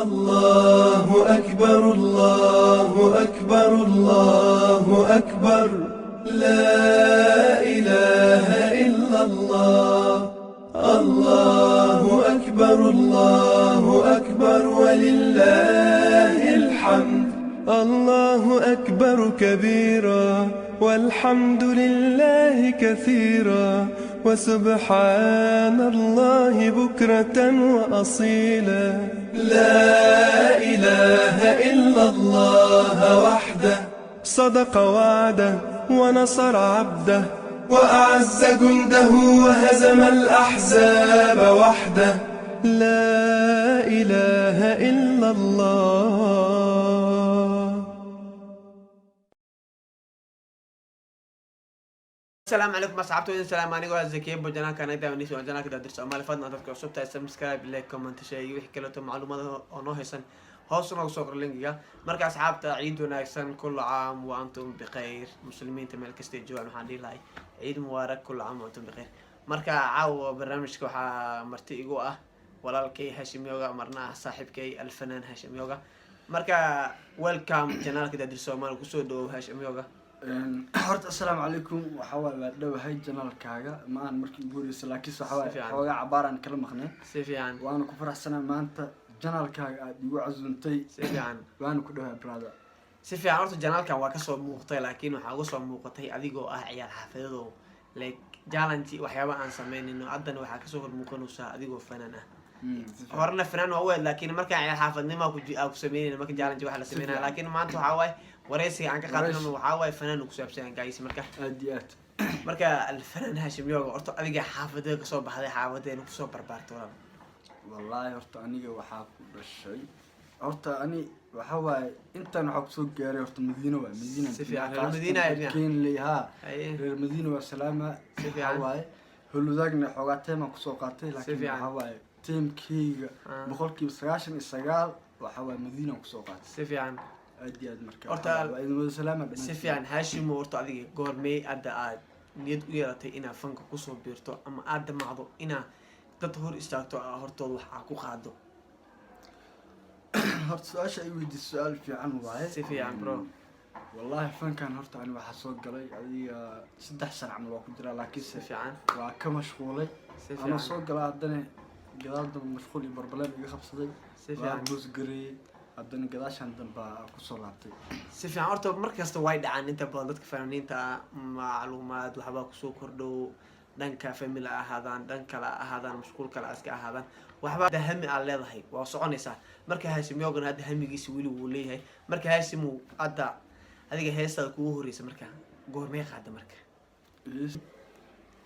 الله أكبر، الله أكبر، الله أكبر، لا إله إلا الله، الله أكبر، الله أكبر، ولله الحمد. الله أكبر كبيرا، والحمد لله كثيرا، وسبحان الله بكرة وأصيلا. لا إله إلا الله وحده، صدق وعده، ونصر عبده، وأعز جنده، وهزم الأحزاب وحده. لا إله إلا الله. Asalaamu calaykum asxaabta, idin salaam. Anigoo ah Zakiya channelka naga daawanaysa waa channelka Daadir Soomaali. Fadlan dadka cusub tahay, subscribe, like, comment, share iyo wixii kaleeto macluumaad oo noo haysan hoos noogu soo qor linkiga. Marka asxaabta, ciid wanaagsan, كل عام وأنتم بخير. Muslimiinta meel kastay joogaan waxaan dhihi lahay ciid mubaarak, كل عام وأنتم بخير. Marka caawa barnaamijka waxaa marti igu ah walaalkay Hashim Yoga, marna ah saaxiibkay Alfanaan Hashim Yoga. Marka welcome channelka Daadir Soomaali, kusoo dhawow Hashim Yoga. Horta assalaamu calaykum. Waxa waaye waa dhowahay channelkaaga. Ma aan markii ugu horeysa, laakiinse waxa waaye Si fiican. xoogaa cabaaraan kala maqnay. Si fiican. Waana ku faraxsanaa maanta channelkaaga aada igu casuuntay. Si fiican. Waana ku dhowahay, brother. Si fiican. Horta channelkan waa kasoo muuqtay, laakiin waxaa uga soo muuqatay adigoo ah ciyaal xaafadeedo, like challenge waxyaaba aan sameynayno. Haddana waxaa kasoo hor muuqanaysaa adigoo fanaan ah. Si fiican. Horena fanaan waa u ahayd, laakiin markaan ciyaal xaafadnimo aa ku sameynayna, marka challenge waxa la sameynaya. Fiican. Laakiin maanta waxaa waaye wareysiga aan ka qaadanayno Wareysi. waxaa waaye fanaan uu ku saabsan yahay, guys. Marka Aad iyo aad. marka Alfanaan Hashim Yoga, horta adiga xaafadee kasoo baxday, xaafadeena kusoo barbaartay, walaal? Wallaahi horta aniga waxaa ku dhashay, horta ani waxa waaye intaan waxaa kusoo gaaray horta Madiina, waay Madiina. Si fiican, reer Madiina ahayd miya? Kenley ha. Haye. Reer Madiina waa salaama. Si Waxaa fiican. waaye Holudaagna xoogaa teemaan kusoo qaatay, laakiin fiican. waxaa waaye teemkeyga 99% waxaa waaye Madiina kusoo qaatay. Si fiican. Aad iyo aad. Marka waa idin wada salaama Si dhammaantiin. fiican. Haashimo, horta adiga goormey hadda aad niyad u yeelatay inaad fanka kusoo biirto ama aad damacdo inaad dad hor istaagto, aa hortooda wax aa ku qaado? Horta su-aasha ay weydiisay su-aal fiican waaye. Si fiican, bro. Wallaahi fankan horta ani waxaa soo galay adiga 3 sano camal waa ku jiraa, laakiinse Si fiican. waa ka mashquulay. Si Anoo fiican. soo galaa haddana gadaal dambe mashquul iyo barbaleen iga qabsaday. Si Waa fiican. boosgareeyey, haddana gadaashan dambe aa kusoo laabtay. Si fiican. Horta mar kasta way dhacaan inta badan dadka fanaaniinta ah, macluumaad waxbaa kusoo kordhow, dhanka family ha ahaadaan, dhan kale ha ahaadaan, mashquul kale ha iska ahaadaan, waxba hadda hami aad leedahay waa soconaysaa. Marka Haashim Yogan hadda hamigiisa weli wuu leeyahay. Marka Haashimu, hadda adiga heestaada kugu horeysa marka goormee qaada marka?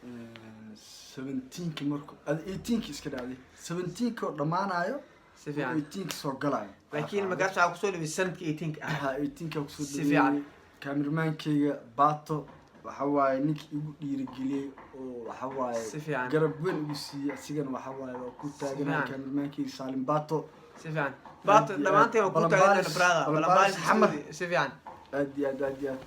17-ki marku adi 18-ki iska dhacday, 17-ki oo dhammaanayo. Si fiican. 18-ki soo galayo. Laakiin markaas waxaa kusoo dhaway sanadka 18-ka ah. Ha, 18-ka kusoo Si fiican. dhaweeyey. Kaamirmaankeyga Bato waxa waaye ninkii igu dhiirigeliyey oo waxa waaye Si fiican. garab weyn igu siiyey. Asigana waxa waaye waa ku taaganaa. Fiican. Kaamirmaankeyga Saalim Bato. Si fiican, Bato. Aad iyo Dhammaanteen waa aad. ku taagan, Balanbaalis- brother. Balanbaalis Balanbaalis Xamar. Si fiican. Aad iyo aad, aad iyo aad.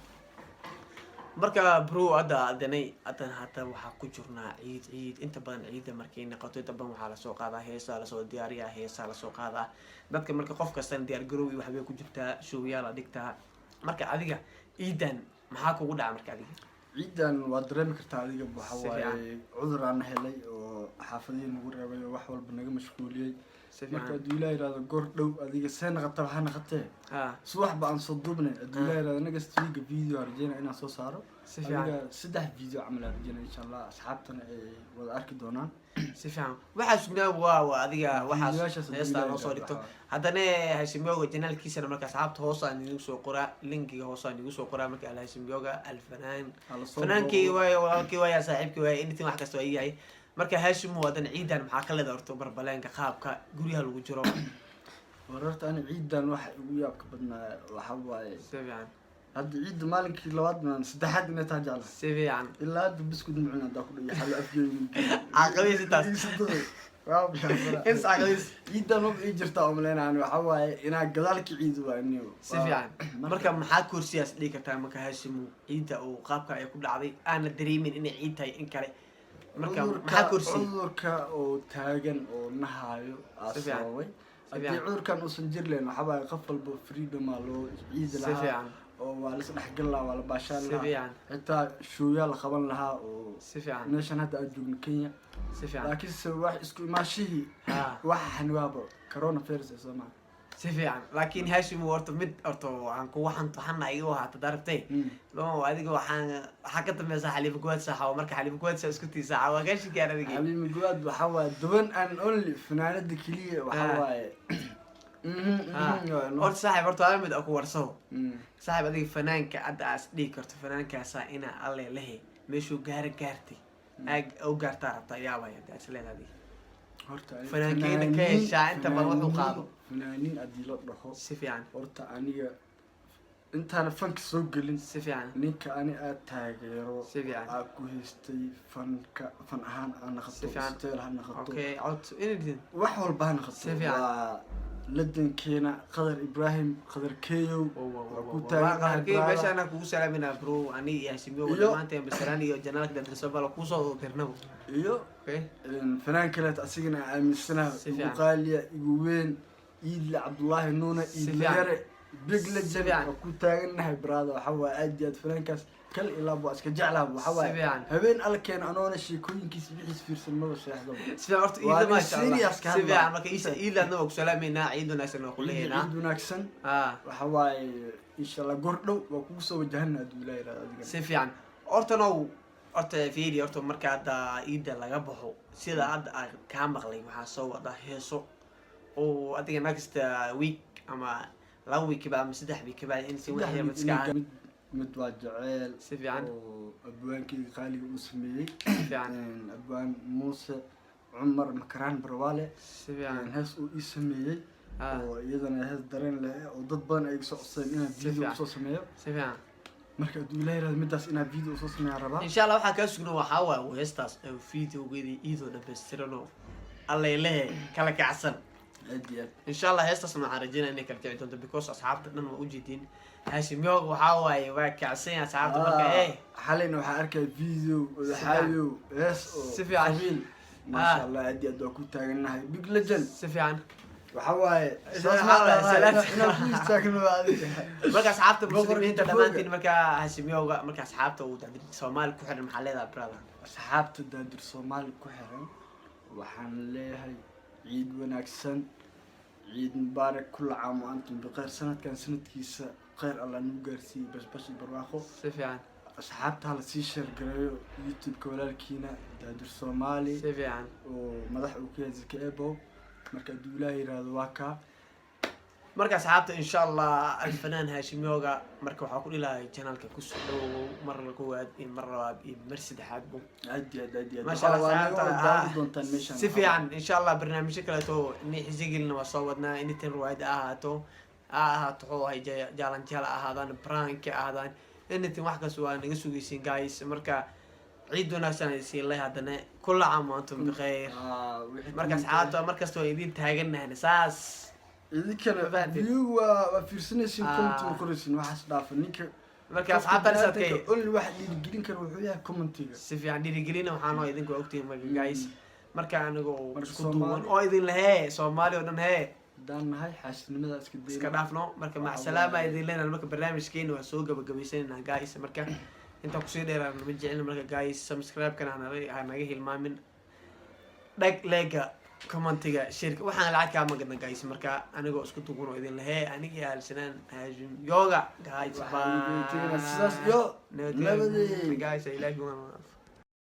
Marka bro, hadda adanay haddana hadda waxaa ku jirnaa ciid. Ciid inta badan, ciidda markay noqoto inta badan waxaa lasoo qaadaa heesaa, lasoo diyaariyaa heesaa, lasoo qaadaa dadka. Marka qof kastana diyaar garow iyo waxbay ku jirtaa, showyaa la dhigtaa. Marka adiga ciidan maxaa kugu dhaca marka adiga? Ciidan waa dareemi kartaa adiga, waxa Si waaye cudur aan helay oo xaafadihii nagu reebay oo wax walba naga mashquuliyey. Si Marka fiican. hadduu Ilaah yihahdo goor dhow adiga see naqataba ha naqatee, Ha. subaxba aan soo duubnay. Hadduu Ilaah yihahdo next week video aan rajeynaya inaan soo saaro. Si fiican. Adiga saddex video camal aan rajeynaya, insha Allah, asxaabtana ay wada arki doonaan. Si fiican. Waxaa sugnaa waa adiga waxaas Videoyaashaas hadduu heestaa Ilaahay noo soo yiraahdo, dhigto. waxaa. Haddana Hashimyoga channelkiisana marka asxaabta hoos aan idigu soo qoraa, linkiga hoos aan idigu soo qoraa. Marka Alhashimyoga alfanaan, Hala soo fanaankii booqdo. waayo, walaalkii waaya, saaxiibkii waaya, anything, wax kasta waa yahay. Marka Haashimu, haddana ciidan maxaa ka leedahay horta barbaleenka qaabka guryaha lagu jiro? War horta ani ciidan waxa igu yaabka badnaa waxa waaye Si fiican. hadda ciidda maalinkii labaad maan saddexaad inay taa jecla. Si fiican. Ilaa hadda biskud macun haddaa ku dhayo xalo afgeeyga. Caqabadiis intaas. Intaas caqabadiis. Ciidan maba ii jirtaa umaleynaan, waxa waaye inaa gadaal ka ciido waa niyo. Si fiican. Marka maxaa kursiyaas dhigi kartaa marka Haashimu, ciidda uu qaabka ay ku dhacday aana dareemin inay ciid tahay in kale? Marka maxaa kursi? Cudurka oo taagan oo nahaayo aa Si fiican. sababay. Si Haddii fiican. cudurkan uusan jiri lahayn, waxaa waaye qof walba freedom aa loo ciidi lahaa oo waa la isdhexgal lahaa, waa la baashaan lahaa, xitaa showyaa la qaban lahaa oo meeshan hadda aan joogno, Kenya. Laakiinse wax isku imaashihii waxa xanibaaba coronavirus ee Soomaa. Si fiican. Laakiin Hashim, horta mid horta waxaan kugu xanto xana igu ahaata darabtay lo adiga waxaa ka dambeysa Xalifa Guwaad saaxa. Marka Xalifa Guwaad saa isku tii saaxa waa kaa shikaan adigii. Xaliima Guwaad waxaa waaye the one and only fanaanada keliya waxaa waaye. Waa no. Horta saaxib, horta waa mid aku warsado. Saaxib, adiga fanaanka hadda aas dhihi karto fanaankaasaa inaa alle lehe meeshuu gaara gaartay aag u gaartaa rabtaa, yaabay hadda is leedahay adiga? Horta Fanaankeena ka heshaa inta badan wuxuu qaado. Fanaaniin haddii la dhaho, Si fiican. horta aniga intaana fanka soo gelin, Si fiican. ninka ani aad taageero, aa ku haystay fanka, fan ahaan ha naqato, Si fiican. style ha naqato, Okay, cod, anything. wax walba ha naqato, Si fiican. waa ladankeena Qadar Ibraahim Qadar Keyow. Waa ku taagan. Meesha anaa kugu salaaminaa, bro, ani iyo Hashimiyo. Dhammaanteen basalaan iyo janaalka Dadrisobala kuusoo dirnabo. Iyo fanaan kaleet asigana aaminsanaha, Si igu fiican. qaaliya, igu weyn, Iidle Cabdullaahi Nuuna. Si Iidle fiican. Yare, big Si legend. fiican. Waa ku taagannahay, brother. Waxa waaye aad iyo aad fanaankaas kal ilaa waa iska jeclaha. Waxa Si waaye fiican. habeen alkeen anoona sheekooyinkiisa wixiis fiirsan maba seexdaba. Si fiican horta. Waa Iida, nin maasha Allah. serious ka Si hadlaya. fiican. Marka Iidlaadna waa ku salaameynaa, ciid wanaagsan waa ku leeyahnaa. Ciid wanaagsan. Waxa waaye insha Allah goor dhow waa kugu soo wajahana hadduu Ilaah yiraahdo adigana. Si fiican. Horta now, horta fiiri, horta marka hadda ciidda laga baxo, sida hadda aan kaa maqlay, waxaa soo wada heeso oo adiga next week ama 2 week ba ama 3 week ba in si Saddex wax yar mid iska mid mid waa jeceel Si fiican. oo abwaankeyga qaaliga uu sameeyey. Si fiican. Abwaan Muuse Cumar Makaraan Barwaale. Si fiican. Hees uu ii sameeyey oo iyadana hees dareen leh oo dad badan ay iga soo codsadeen inaan Si video fiican. usoo sameeyo. Si fiican. Marka hadduu Ilaah yiraahdo midaas inaan video usoo sameeyaan rabaa. Insha Allah waxaa kaa sugna waxaa waaye heestaas oo videogeedii iidoo dhammaystiran oo allay lehe kala kacsan. Aad iyo aad. Insha Allah heestaasna waxaan rajeynaya inay kala kici doonto, because asxaabta dhan waa ujeedin, Hashim Yoog waxaa waaye waa kacsan yahay asxaabta marka. Xalayna waxaa arkaya video odaxaayow hees oo Si fiican. qabiil, maasha Allah, aad iyo aad waa ku taagannahay, big legend. Si fiican. Waxa waaye Saas saas ma ma inaan ku istaagno waa adiga. Marka asxaabta Boqorka muslimiinta Jafooga. dhammaantiin, marka Hashim Yooga, marka asxaabta uu Daadir Soomaali ku xiran, maxaa leedahay, brother? Asxaabta Daadir Soomaali ku xiran waxaan leeyahay ciid wanaagsan, ciid mubaarak, kulla caam wa antum bikhayr. Sanadkan sanadkiisa khayr Allah nagu gaarsiiyey, bashbash iyo barwaaqo. Si fiican. Asxaabta hala sii share gareeyo YouTube-ka walaalkiina Daadir Soomaali Si fiican. oo madax uu ka yahay Zaki Ebow. Marka hadduu Ilaah yiraahdo waa kaa. Marka asxaabta, insha Allah alfanaan Hashim Yooga, marka waxaa ku dhilahay channelka kusoo dhawow mar koowaad iyo mar labaad iyo mar saddexaad bu. Aad iyo aad, aad iyo aad. Maasha Allah. Waa naga asxaabta wada daawan doontaan meeshan. Si fiican. Insha Allah barnaamijyo kaleeto ni xiise gelina waa soo wadnaa, anything riwaayad ha ahaato, wuxuu ahay jaalanjaal ha ahaadaan, prank ha ahaadaan, anything, wax kasta waa naga sugaysiin, guys. Marka ciid wanaagsan ay siin leh haddana, kulla caam wa antum bikhayr. Wixii Marka asxaabta markasta waa idin taaganahna saas. Idinkana Fahanteen. view waa fiirsanaysiin, comment waa qoraysiin, waxaas dhaafa ninka. Marka asxaabta nisadkay Only waxa dhiirigelin kara wuxuu yahay commentiga. Si fiican dhiirigelina waxaa noo idinku ogtihiin. Marka guys, marka aniga oo Marka isku duuban Soomaali- oo idin lehee Soomaali oo dhan hee Haddaan nahay xaasidnimada iska dayno. Iska dhaafno. Marka Waxaa macsalaama waaye- idin leenahay. Marka barnaamijkeena waa soo gabagabaysanayna, guys. Marka intaan kusii dheeraan ma jecelin. Marka guys, subscribe-kana hanaga hilmaamin, dhag leega, commentiga, shareka, waxaan lacag kaama gadna, guys. Marka anigoo isku duuban oo idin lehee, anigii aalsanaan Haashim Yoga, guys. Waxaan idin tegaynaa sidaas iyo Nabadgelyo. nabadey. Guys, I love you.